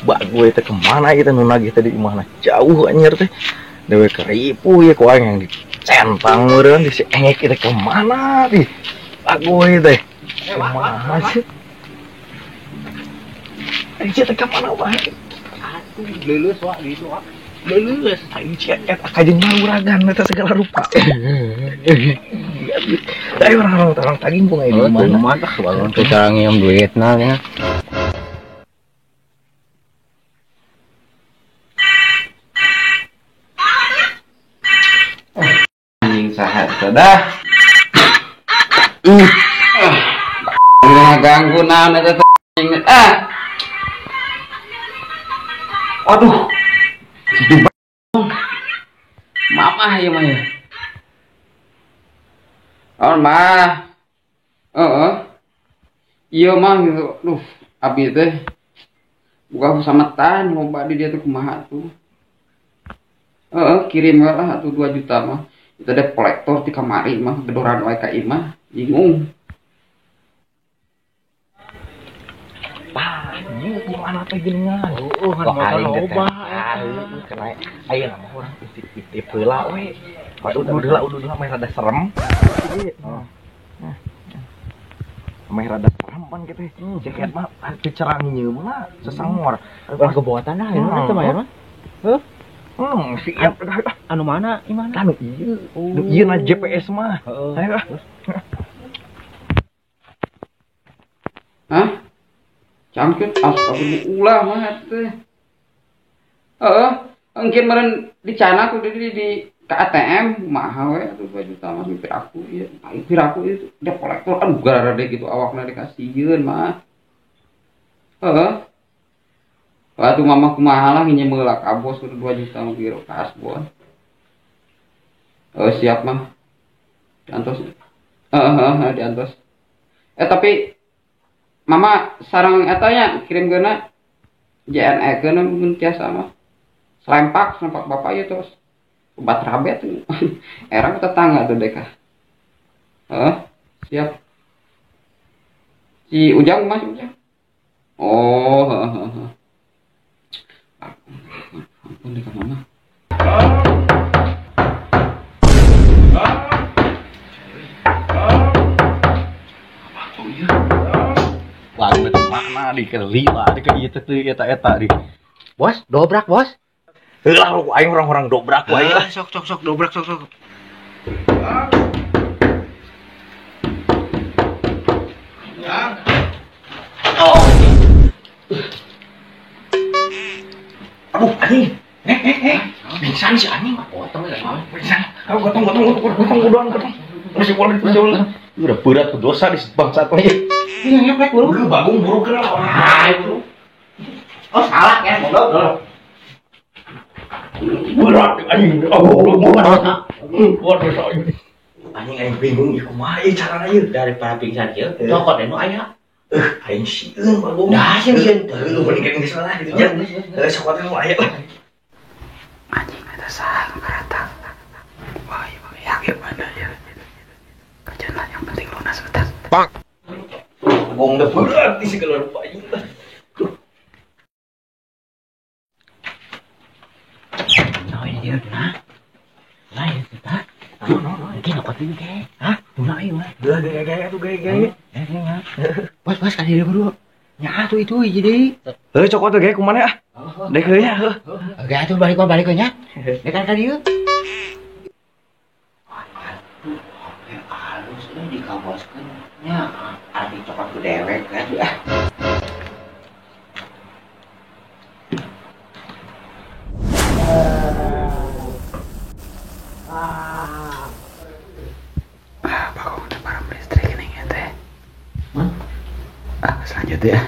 Bagoy teh kemana kita nu nagih tadi imahna jauh anjir teh. Dewe keripu ya ku aing yang dicentang meureun di si engek kita kemana di. Bagoy teh. Kemana sih? Aing teh kemana wae? Atuh leuleus wa gitu wa. Leuleus aing cek eta kajeng maruragan eta segala rupa. Tapi orang-orang taging bunga di mana? Mantap bangun teh cara ngium duitna nya. Anjing saha dah. Ganggu naon eta anjing. Ah. Aduh. Mama ya mah ya. Oh mah. Heeh. Iya mah gitu. Duh, abi teh buka sametan loba di dia tuh kumaha tuh. Heeh, kirim lah atuh 2 juta mah. Itu ada kolektor di kamari mah gedoran wae ka imah, bingung. Bah, ieu gimana teh geuningan? Heueuh, kan motor loba. Heueuh, kena ayeuna mah urang intip-intip heula we. Udah heula meh rada serem. Meh rada serem pan kitu. Jaket mah teu cerang nyeum lah, sesangor. Ulah keboatan lah ieu teh mah ya mah. Heuh. Siap. Anu mana imahna? Anu ieu. Nu ieu na GPS mah. Ayo ah. Hah? Cangcut astagfirullah ulah mah teh. Heeh, engkin meureun dicana ku di ke ATM kumaha we atuh 2 juta mah mipir aku ieu. Mipir aku ieu debt kolektor aduh gara deh gitu awakna dikasieun mah. Heeh. Atuh mama kumaha lah nginjem heula ka bos 2 juta mah biro ka asbon. Siap mah. Diantos. Heeh, diantos. Tapi mama sarang eta nya kirim geuna JNE geuna mun tiasa mah. Selempak bapak ieu terus. Obat rabet erang tetangga tuh deka. Heeh, siap. Si Ujang Mas Ujang. Oh, heeh. Ampun deka mama. Wah, mana di kelila di ke ieu teh eta eta di. Bos, dobrak, bos. Heulah lu aing orang-orang dobrak ku aing lah. Sok sok sok dobrak sok sok. Oh. Aduh, anjing. Pingsan si anjing. Potong ya. Pingsan. Ayo gotong. Udahan gotong. Masih boleh, masih boleh. Udah berat tuh dosa di bangsat lagi. Ini ngepek buru. Lu bagong buru kenal. Ah, buru. Oh, salah ya, goblok. Berat anjing. Oh, waduh, anjing aing bingung ieu kumaha ieu carana ieu daripada pingsan ieu. Cokot nu aya. Aing sieun bagong. Dah sieun. Heuh, mending geus lah gitu nya. Heuh, cokot nu aya. Anjing eta saha karata. Wah, ieu ya gimana ya. Kajian lah yang penting lunas udah. Bang. Bagong udah berat di segala rupa anjing. Nah, iya, nah. Nah, iya, kita. Mungkin apa tuh, kayak? Hah? Nah, iya, mah. Gaya-gaya tuh, gaya-gaya. Bos, bos, kan dia berdua. Nya tuh itu, jadi. Heuh, cokot tuh gaya kumana ah? Dek heuh nya, heuh. Gaya tuh balik balik nya. Dek kan dieu. Aduh, halus euy dikaboskeun nya. Ari cokot ku dewek kan ah. Bagong udah param listrik ini ya teh. Selanjutnya ya.